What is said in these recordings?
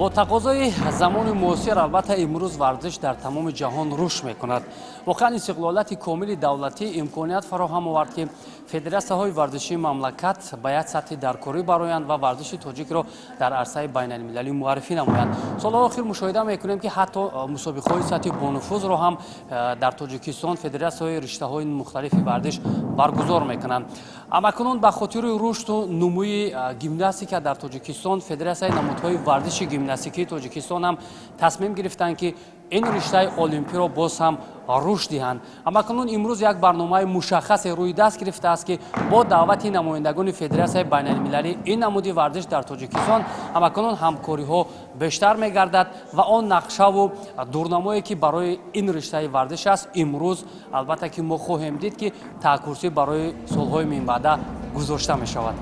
Бо тақозои замони муосир, албатта, имрӯз варзиш дар тамоми ҷаҳон рушд мекунад. Воқеан, истиқлолияти комили давлатӣ имконият фароҳам овард, ки федератсияҳои варзишии мамлакат ба як сатҳи даркорӣ бароянд ва варзиши тоҷикро дар арсаи байналмилалӣ муаррифӣ намоянд. Солҳои охир мушоҳида мекунем, ки ҳатто мусобиқаҳои сатҳи бонуфузро ҳам дар Тоҷикистон федератсияҳои риштаҳои мухталифи варзиш баргузор мекунанд. Ҳамакунун ба хотири рушду нумӯи гимнастика дар Тоҷикистон Федератсияи намудҳои варзиши гимнастикии Тоҷикистон ҳам тасмим гирифтанд, ки ин риштаи олимпиро боз ҳам рушд диҳанд. Ҳамакунун имрӯз як барномаи мушаххасе рӯи даст гирифтааст, ки бо даъвати намояндагони Федератсияи байналмилалии ин намуди варзиш дар Тоҷикистон ҳамакунун ҳамкориҳо бештар мегардад ва он нақшаву дурнамое, ки барои ин риштаи варзиш аст, имрӯз албатта ки мо хоҳем дид, ки таҳкурсӣ барои солҳои минбаъда гузошта мешавад.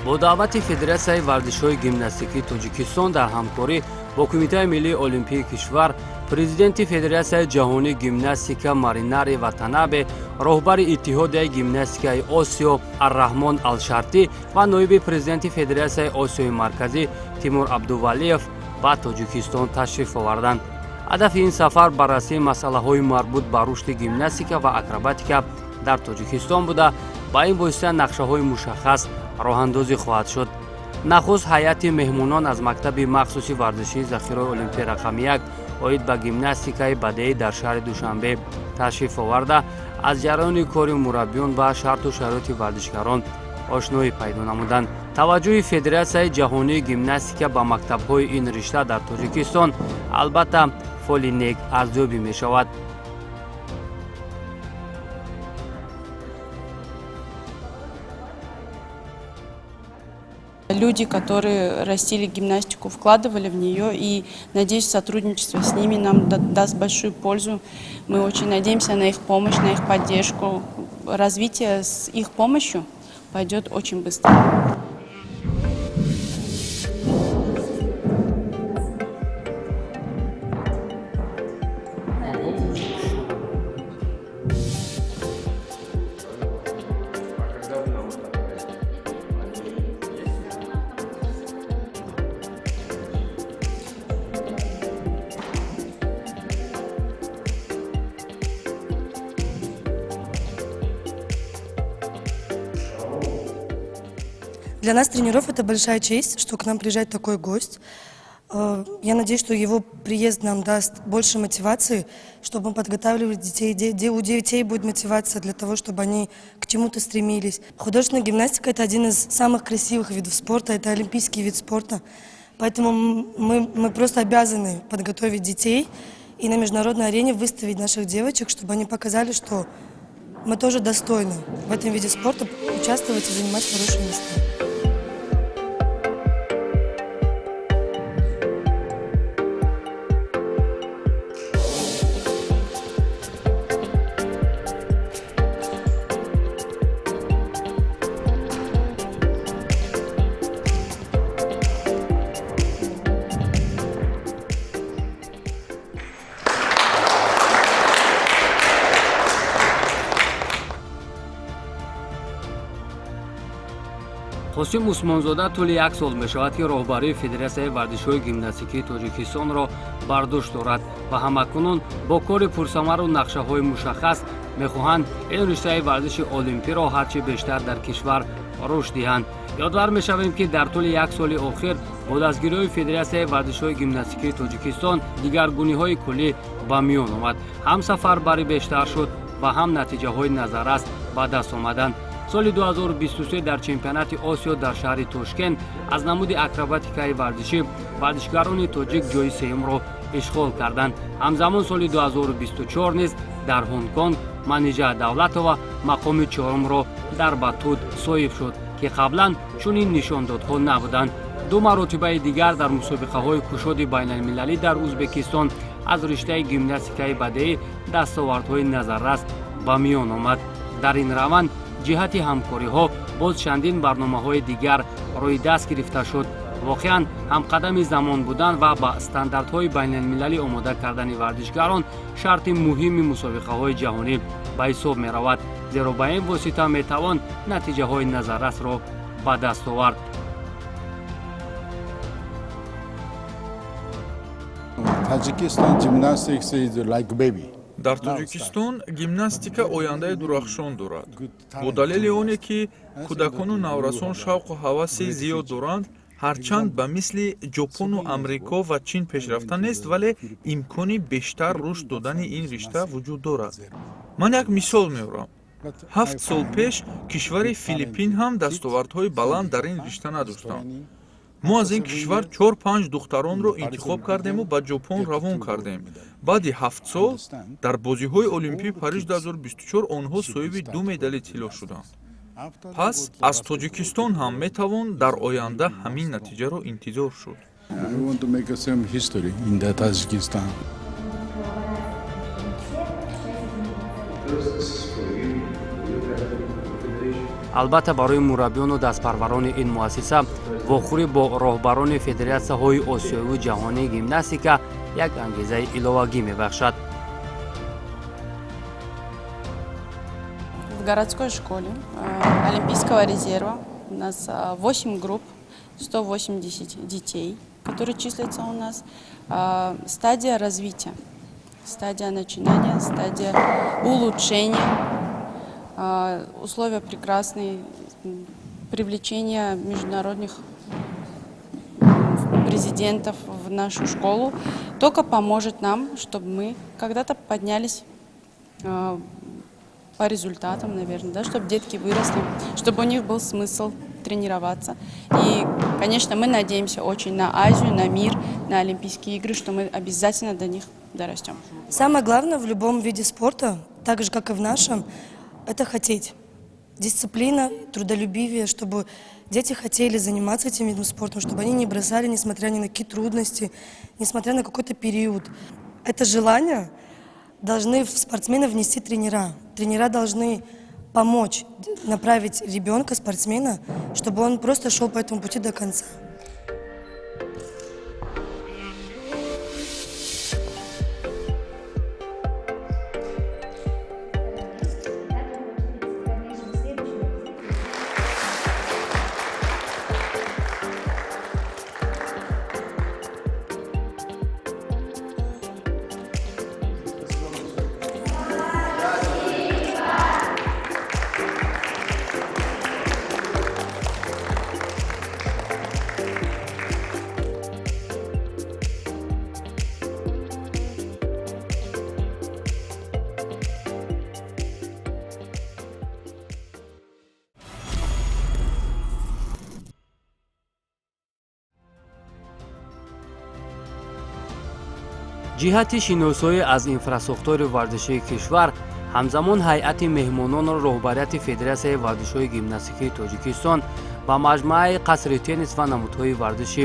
Бо даъвати Федератсияи варзишҳои гимнастикии Тоҷикистон дар ҳамкорӣ бо Кумитаи миллии олимпии кишвар президенти Федератсияи ҷаҳонии гимнастика Маринари Ватанабе, роҳбари Иттиҳодияи гимнастикаи Осиё Арраҳмон Алшартӣ ва ноиби президенти Федератсияи Осиёи Марказӣ Тимур Абдувалиев ба Тоҷикистон ташриф оварданд. Ҳадафи ин сафар баррасии масъалаҳои марбут ба рушди гимнастика ва акробатика дар Тоҷикистон буда, ба ин восита нақшаҳои мушаххас роҳандозӣ хоҳад шуд. Нахуст ҳайати меҳмонон аз мактаби махсуси варзишии захираҳои олимпии рақами 1 оид ба гимнастикаи бадеӣ дар шаҳри Душанбе ташриф оварда, аз ҷараёни кори мураббиён ва шарту шароити варзишгарон ошноӣ пайдо намуданд. Таваҷҷӯҳи Федератсияи ҷаҳонии гимнастика ба мактабҳои ин ришта дар Тоҷикистон албатта фоли нек арзёбӣ мешавад. Люди, которые растили гимнастику, вкладывали в нее, и, надеюсь, сотрудничество с ними нам даст большую пользу. Мы очень надеемся на их помощь, на их поддержку. Развитие с их помощью пойдет очень быстро. Для нас, тренеров, это большая честь, что к нам приезжает такой гость. Я надеюсь, что его приезд нам даст больше мотивации, чтобы мы подготавливали детей. У детей будет мотивация для того, чтобы они к чему-то стремились. Художественная гимнастика – это один из самых красивых видов спорта, это олимпийский вид спорта. Поэтому мы просто обязаны подготовить детей и на международной арене выставить наших девочек, чтобы они показали, что мы тоже достойны в этом виде спорта участвовать и занимать хорошие места. Қосим Усмонзода тӯли як сол мешавад, ки роҳбарии Федератсияи варзишҳои гимнастикии Тоҷикистонро бар дӯш дорад ва ҳамакунун бо кори пурсамару нақшаҳои мушаххас мехоҳанд ин риштаи варзиши олимпиро ҳарчи бештар дар кишвар рушд диҳанд. Ёдвар мешавем, ки дар тӯли як соли охир бо дастгириҳои Федератсияи варзишҳои гимнастикии Тоҷикистон дигаргуниҳои куллӣ ба миён омад. Ҳам сафарбарӣ бештар шуд ва ҳам натиҷаҳои назаррас ба даст омаданд. Соли 2023 дар чемпионати Осиё дар шаҳри Тошкент аз намуди акробатикаи варзишӣ варзишгарони тоҷик ҷои сеюмро ишғол карданд. Ҳамзамон соли 2024 низ дар Ҳонконг Манижа Давлатова мақоми чорумро дар батут соҳиб шуд, ки қаблан чунин нишондодҳо набуданд. Ду маротибаи дигар дар мусобиқаҳои кушоди байналмилалӣ дар Ӯзбекистон аз риштаи гимнастикаи бадеӣ дастовардҳои назаррас ба миён омад. Дар ин раванд ҷиҳати ҳамкориҳо боз чандин барномаҳои дигар рӯи даст гирифта шуд. Воқеан ҳамқадами замон будан ва ба стандартҳои байналмилалӣ омода кардани варзишгарон шарти муҳими мусобиқаҳои ҷаҳонӣ ба ҳисоб меравад, зеро ба ин восита метавон натиҷаҳои назаррасро ба даст овард. Tajikistan gymnastics is like baby. Дар Тоҷикистон гимнастика ояндаи дурахшон дорад. Бо далели оне ки кӯдакону наврасон шавқу ҳаваси зиёд доранд, ҳарчанд ба мисли Ҷопону Амрико ва Чин пешрафта нест, вале имкони бештар рушд додани ин ришта вуҷуд дорад. Ман як мисол меорам. 7 сол пеш кишвари Филиппин ҳам дастовардҳои баланд дар ин ришта надоштанд. Мо аз ин кишвар чор панҷ духтаронро интихоб кардему ба Ҷопон равон кардем. Баъди 7 сол дар бозиҳои Олимпии Париж 2024 онҳо соҳиби ду медали тилло шуданд. Пас аз Тоҷикистон ҳам метавон дар оянда ҳамин натиҷаро интизор шуд. I want to make a same history in the Tajikistan. Албатта, барои мураббиёну дастпарварони ин муассиса вохӯрӣ бо роҳбарони федератсияҳои осиёву ҷаҳонии гимнастика як ангезаи иловагӣ мебахшад. В городской школе Олимпийского резерва у нас 8 групп, 180 детей, которые числятся у нас. Стадия развития, стадия начинания, стадия улучшения. Условия прекрасные, привлечение международных президентов в нашу школу только поможет нам, чтобы мы когда-то поднялись по результатам, наверное, да, чтобы детки выросли, чтобы у них был смысл тренироваться. И, конечно, мы надеемся очень на Азию, на мир, на Олимпийские игры, что мы обязательно до них дорастем. Самое главное в любом виде спорта, так же, как и в нашем, это хотеть. Дисциплина, трудолюбивие, чтобы дети хотели заниматься этим видом спорта, чтобы они не бросали, несмотря ни на какие трудности, несмотря на какой-то период. Это желание должны в спортсмена внести тренера. Тренера должны помочь направить ребенка, спортсмена, чтобы он просто шел по этому пути до конца. Ҷиҳати шиносоӣ аз инфрасохтори варзишии кишвар ҳамзамон ҳайати меҳмононро роҳбарияти Федератсияи варзишҳои гимнастикии Тоҷикистон ба маҷмӯаи қасри теннис ва намудҳои варзиши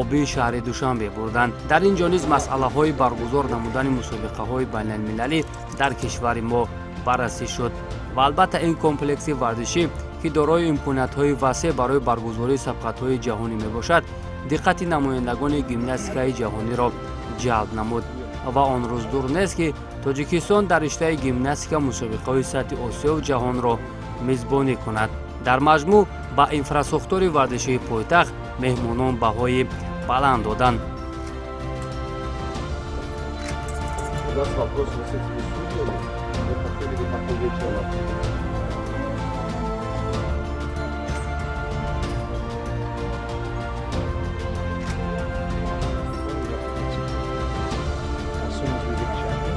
обии шаҳри Душанбе бурданд. Дар ин ҷо низ масъалаҳои баргузор намудани мусобиқаҳои байналмилалӣ дар кишвари мо баррасӣ шуд ва албатта ин комплекси варзишӣ, ки дорои имкониятҳои васеъ барои баргузории сабқатҳои ҷаҳонӣ мебошад, диққати намояндагони гимнастикаи ҷаҳониро ҷалб намуд ва он рӯз дур нест, ки Тоҷикистон дар риштаи гимнастика мусобиқаҳои сатҳи Осиёву ҷаҳонро мизбонӣ кунад. Дар маҷмӯъ ба инфрасохтори варзишии пойтахт меҳмонон баҳои баланд доданд. У нас вопрос с этими судьями. Мы хотели бы потом вечером обсудить. As soon as we get champion.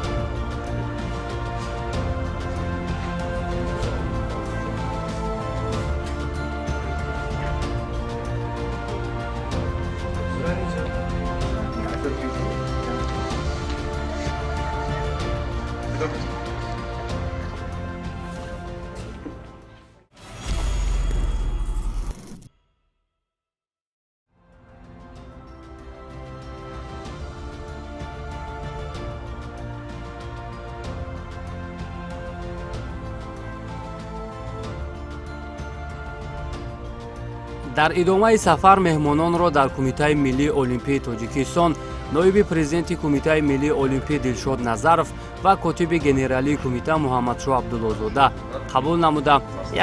Дар идомаи сафар меҳмононро дар Кумитаи миллии олимпии Тоҷикистон ноиби президенти Кумитаи миллии олимпӣ Дилшод Назаров ва котиби генералии кумита Муҳаммадшоҳ Абдуллозода қабул намуда,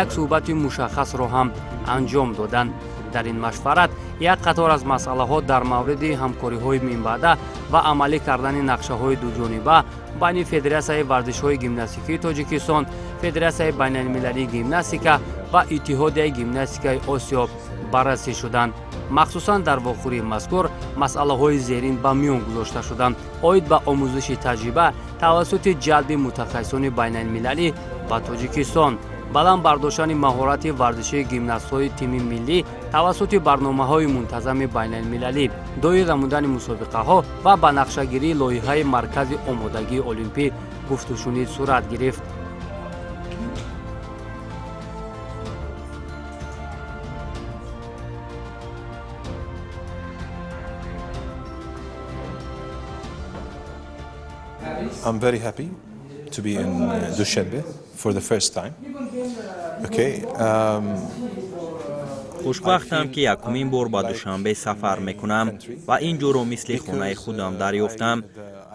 як суҳбати мушаххасро ҳам анҷом доданд. Дар ин машварат як қатор аз масъалаҳо дар мавриди ҳамкориҳои минбаъда ва амалӣ кардани нақшаҳои дуҷониба байни Федератсияи варзишҳои гимнастикии Тоҷикистон, Федератсияи байналмилалии гимнастика ва Иттиҳодияи гимнастикаи Осиё баррасӣ шуданд. Махсусан дар вохӯрии мазкур масъалаҳои зерин ба миён гузошта шуданд: оид ба омӯзиши таҷриба тавассути ҷалби мутахассисони байналмилалӣ ба Тоҷикистон, баланд бардоштани маҳорати варзишии гимнастҳои тими миллӣ тавассути барномаҳои мунтазами байналмилалӣ, доир намудани мусобиқаҳо ва ба нақшагирии лоиҳаи маркази омодагии олимпӣ гуфтушунид сурат гирифт. I'm very happy to be in Dushanbe for the first time. Okay. Хушбахтам, ки якумин бор ба Душанбе сафар мекунам ва ин ҷоро мисли хонаи худам дарёфтам.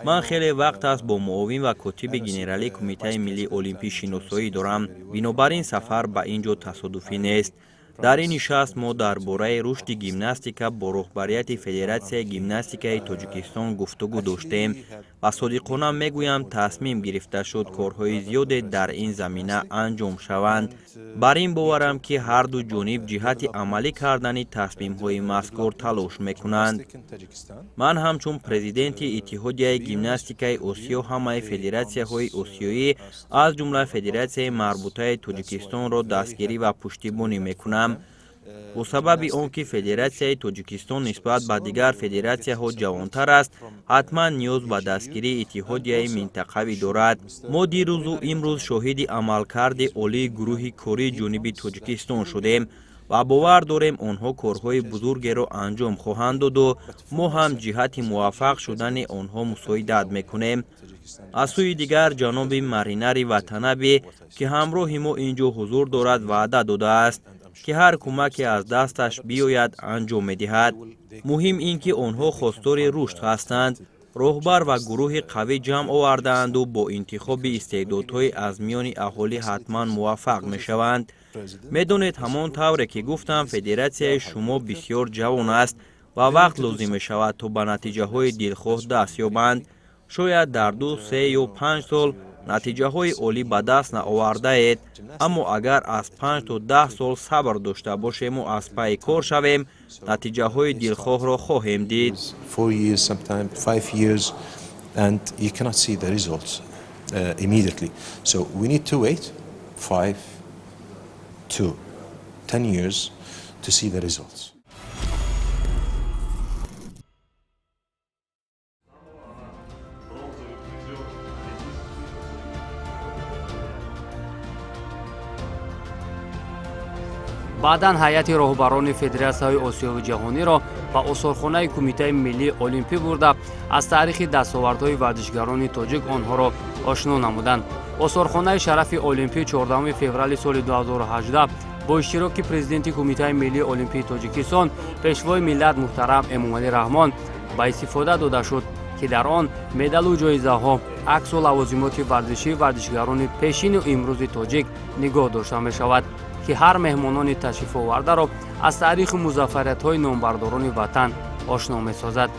Ман хеле вақт аст бо муовин ва котиби генералии Кумитаи миллии олимпӣ шиносоӣ дорам, бинобар ин сафар ба ин ҷо тасодуфӣ нест. Дар ин нишаст мо дар бораи рушди гимнастика бо роҳбарияти Федератсияи гимнастикаи Тоҷикистон гуфтугӯ доштем ва содиқона мегӯям, тасмим гирифта шуд корҳои зиёде дар ин замина анҷом шаванд. Бар ин боварам, ки ҳарду ҷониб ҷиҳати амалӣ кардани тасмимҳои мазкур талош мекунанд. Ман ҳамчун президенти Иттиҳодияи гимнастикаи Осиё ҳамаи федератсияҳои осиёӣ, аз ҷумла федератсияи марбутаи Тоҷикистонро дастгирӣ ва пуштибонӣ мекунам. Бо сабаби он ки федератсияи Тоҷикистон нисбат ба дигар федератсияҳо ҷавонтар аст, ҳатман ниёз ба дастгирии иттиҳодияи минтақавӣ дорад. Мо дирӯзу имрӯз шоҳиди амалкарди олии гурӯҳи кории ҷониби Тоҷикистон шудем ва бовар дорем, онҳо корҳои бузургеро анҷом хоҳанд доду мо ҳам ҷиҳати муваффақ шудани онҳо мусоидат мекунем. Аз сӯи дигар, ҷаноби Маринари Ватанабе, ки ҳамроҳи мо ин ҷо ҳузур дорад, ваъда додааст, ки ҳар кӯмаке аз дасташ биёяд, анҷом медиҳад. Муҳим ин ки онҳо хостори рушд ҳастанд, роҳбар ва гурӯҳи қавӣ ҷамъ овардаанду бо интихоби истеъдодҳои аз миёни аҳолӣ ҳатман муваффақ мешаванд. Медонед, ҳамон тавре ки гуфтам, федератсияи шумо бисёр ҷавон аст ва вақт лозим мешавад, то ба натиҷаҳои дилхоҳ даст ёбанд. Шояд дар 2, 3 ё 5 сол натиҷаҳои олӣ ба даст наовардаед, аммо агар аз 5 то 10 сол сабр дошта бошему аз пайи кор шавем, натиҷаҳои дилхоҳро хоҳем дид. And you cannot see the results immediately. So we need to wait 5 to 10 years to see the results. Баъдан ҳайати роҳбарони федератсияҳои осиёву ҷаҳониро ба осорхонаи Кумитаи миллии олимпӣ бурда, аз таърихи дастовардҳои варзишгарони тоҷик онҳоро ошно намуданд. Осорхонаи шарафи олимпӣ 14 феврали соли 2018 бо иштироки президенти Кумитаи миллии олимпии Тоҷикистон, Пешвои миллат муҳтарам Эмомалӣ Раҳмон ба истифода дода шуд, ки дар он медалу ҷоизаҳо, аксу лавозимоти варзишии варзишгарони пешину имрӯзи тоҷик нигоҳ дошта мешавад, ки ҳар меҳмонони ташрифовардаро аз таъриху музаффариятҳои номбардорони ватан ошно месозад.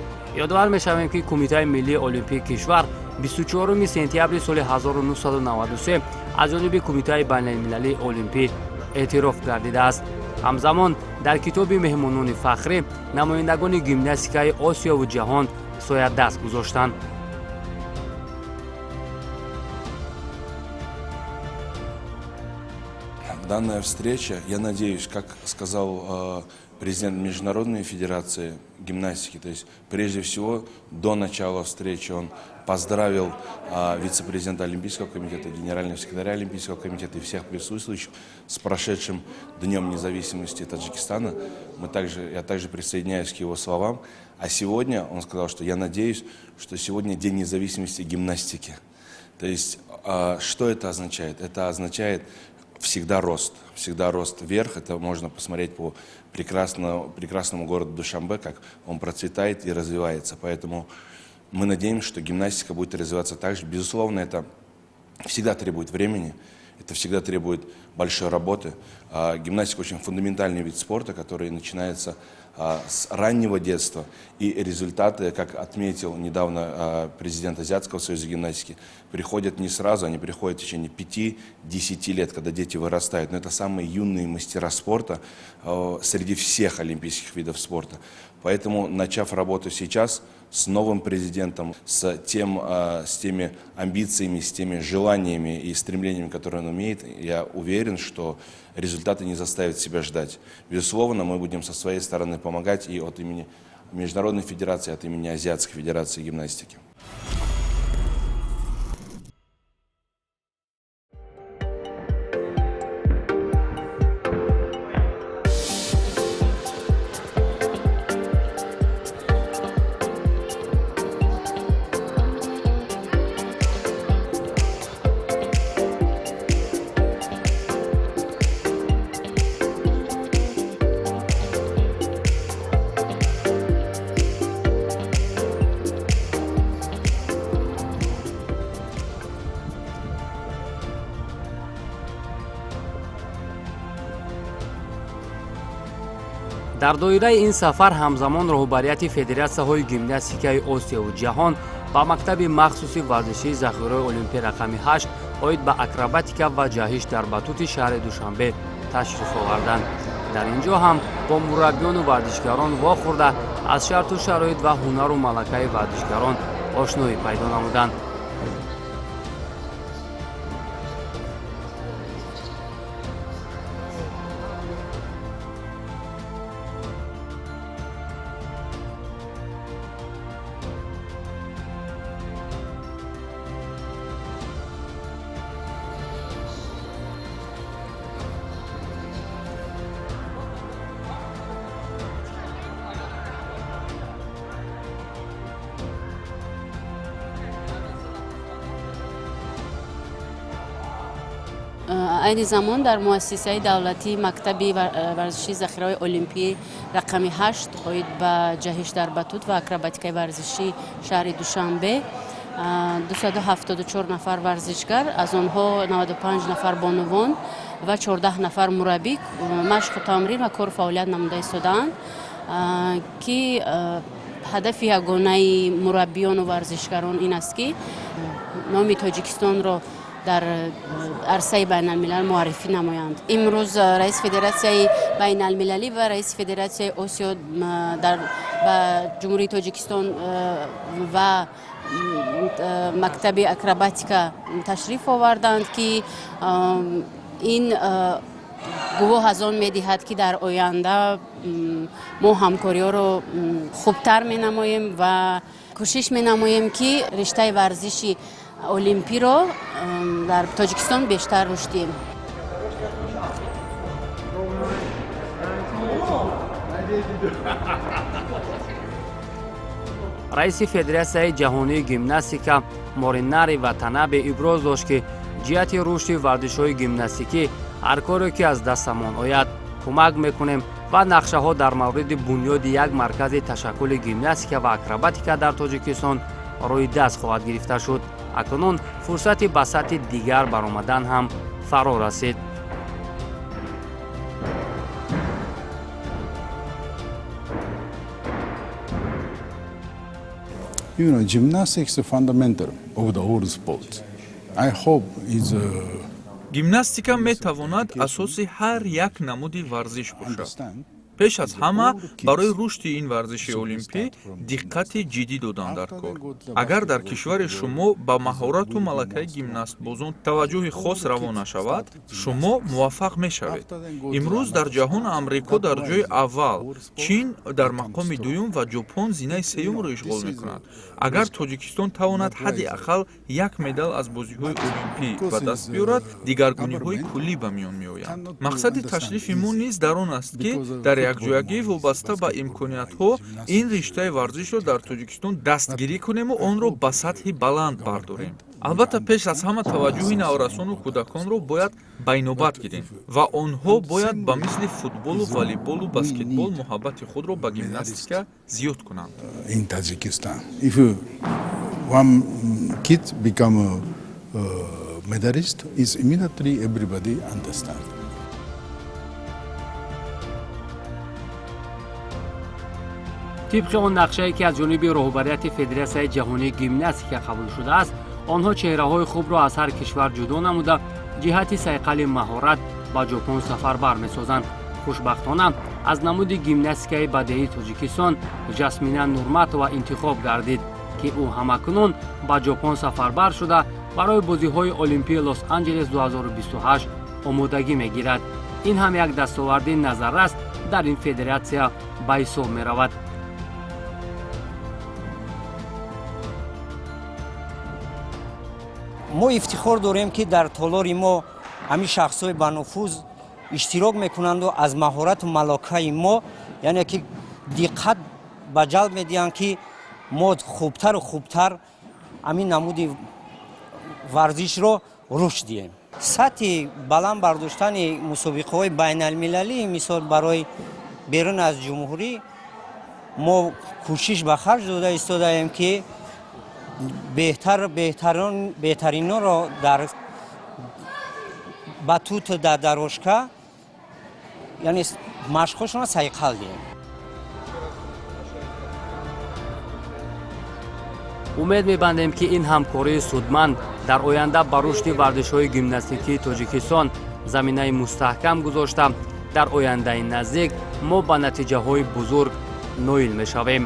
Ёдовар мешавем, ки Кумитаи миллии олимпии кишвар 24 сентябри соли 1993 аз ҷониби Кумитаи байналмилалии олимпӣ эътироф гардидааст. Ҳамзамон дар китоби меҳмонони фахрӣ намояндагони гимнастикаи Осиёву ҷаҳон соядаст гузоштанд. Данная встреча, я надеюсь, как сказал президент Международной федерации гимнастики, то есть прежде всего до начала встречи он поздравил вице-президента Олимпийского комитета, генерального секретаря Олимпийского комитета и всех присутствующих с прошедшим Днем независимости Таджикистана. Я также присоединяюсь к его словам. А сегодня он сказал, что я надеюсь, что сегодня День независимости гимнастики. То есть что это означает? Это означает всегда рост вверх. Это можно посмотреть по прекрасному городу Душанбе, как он процветает и развивается. Поэтому мы надеемся, что гимнастика будет развиваться также. Безусловно, это всегда требует времени, это всегда требует большой работы. Гимнастика очень фундаментальный вид спорта, который начинается с раннего детства. И результаты, как отметил недавно президент Азиатского союза гимнастики, приходят не сразу, они приходят в течение 5-10 лет, когда дети вырастают. Но это самые юные мастера спорта среди всех олимпийских видов спорта. Поэтому, начав работу сейчас с новым президентом, с теми амбициями, с теми желаниями и стремлениями, которые он имеет, я уверен, что результаты не заставят себя ждать. Безусловно, мы будем со своей стороны помогать и от имени Международной федерации, от имени Азиатской федерации гимнастики. Дар доираи ин сафар ҳамзамон роҳбарияти федератсияҳои гимнастикаи Осиёву ҷаҳон ба мактаби махсуси варзишии захираҳои олимпӣ рақами 8 оид ба акробатика ва ҷаҳиш дар батути шаҳри Душанбе ташриф оварданд. Дар ин ҷо ҳам бо мураббиёну варзишгарон вохӯрда аз шарту шароит ва ҳунару малакаи варзишгарон ошноӣ пайдо намуданд. Айни замон дар муассисаи давлатии мактаби варзишии захираҳои олимпӣ рақами 8 оид ба ҷаҳиш дар батут ва акробатикаи варзишии шаҳри Душанбе 274 нафар варзишгар, аз онҳо 95 нафар бонувон ва 14 нафар мураббӣ машқу тамрин ва кору фаъолият намуда истодаанд, ки ҳадафи ягонаи мураббиёну варзишгарон ин аст, ки номи Тоҷикистонро дар арсаи байналмилал муаррифӣ намоянд. Имрӯз раиси федератсияи байналмилалӣ ва раиси федератсияи Осиё ба Ҷумҳурии Тоҷикистон ва мактаби акробатика ташриф оварданд, ки ин гувоҳ аз он медиҳад, ки дар оянда мо ҳамкориҳоро хубтар менамоем ва кӯшиш менамоем, ки риштаи варзиши олимпиро дар Тоҷикистон бештар рушд диҳем. Раиси Федератсияи ҷаҳонии гимнастика Моринари Ватанабе иброз дошт, ки ҷиҳати рушди варзишҳои гимнастикӣ ҳар коре ки аз дастамон ояд кӯмак мекунем ва нақшаҳо дар мавриди бунёди як маркази ташаккули гимнастика ва акробатика дар Тоҷикистон рӯи даст хоҳад гирифта шуд. Акнун фурсати ба сатҳи дигар баромадан ҳам фаро расид. You know, gymnastics is the fundamental of the whole sport. I hope is Гимнастика метавонад асоси ҳар як намуди варзиш бошад. Пеш аз ҳама барои рушди ин варзиши олимпӣ диққати ҷиддӣ додан дар кор. Агар дар кишвари шумо ба маҳорату малакаи гимнастбозон таваҷҷӯҳи хос раво нашавад, шумо муваффақ мешавед. Имрӯз дар ҷаҳон Амрико дар ҷои аввал, Чин дар мақоми дуюм ва Ҷопон зинаи сеюмро ишғол мекунад. Агар Тоҷикистон тавонад ҳадди ақал як медал аз бозиҳои олимпӣ ба даст биёрад, дигаргуниҳои куллӣ ба миён меоянд. Мақсади ташрифи мо низ дар он аст, ки дар якҷоягӣ вобаста ба имкониятҳо ин риштаи варзишро дар Тоҷикистон дастгирӣ кунему онро ба сатҳи баланд бардорем. Албатта, пеш аз ҳама таваҷҷӯҳи наврасону кӯдаконро бояд байнобат гирем ва онҳо бояд ба мисли футболу волейболу баскетбол муҳаббати худро ба гимнастика зиёд кунанд. In Tajikistan, if one kid become a medalist, is immediately everybody understand. Тибқи он нақшае, ки аз ҷониби роҳбарияти Федератсияи ҷаҳонии гимнастика қабул шудааст, онҳо чеҳраҳои хубро аз ҳар кишвар ҷудо намуда, ҷиҳати сайқали маҳорат ба Ҷопон сафарбар месозанд. Хушбахтона, аз намуди гимнастикаи бадеии Тоҷикистон Ҷасмина Нурматова интихоб гардид, ки ӯ ҳамакунун ба Ҷопон сафарбар шуда, барои бозиҳои Олимпии Лос-Анҷелес 2028 омодагӣ мегирад. Ин ҳам як дастоварди назаррас дар ин федератсия ба ҳисоб меравад. Мо ифтихор дорем, ки дар толори мо ҳамин шахсҳои бануфуз иштирок мекунанду аз маҳорату малокаи мо, яъне ки диққат ба ҷалб медиҳанд, ки мо хубтару хубтар ҳамин намуди варзишро рушд диҳем. Сатҳи баланд бардоштани мусобиқаҳои байналмилалӣ, мисол барои берун аз ҷумҳурӣ, мо кӯшиш ба харҷ дода истодаем, ки беҳтар беҳтаринонро дар батут, дар дорожка, яъне машқҳошонро сайқал диҳем. Умед мебандем, ки ин ҳамкории судманд дар оянда ба рушди варзишҳои гимнастикии Тоҷикистон заминаи мустаҳкам гузошта, дар ояндаи наздик мо ба натиҷаҳои бузург ноил мешавем.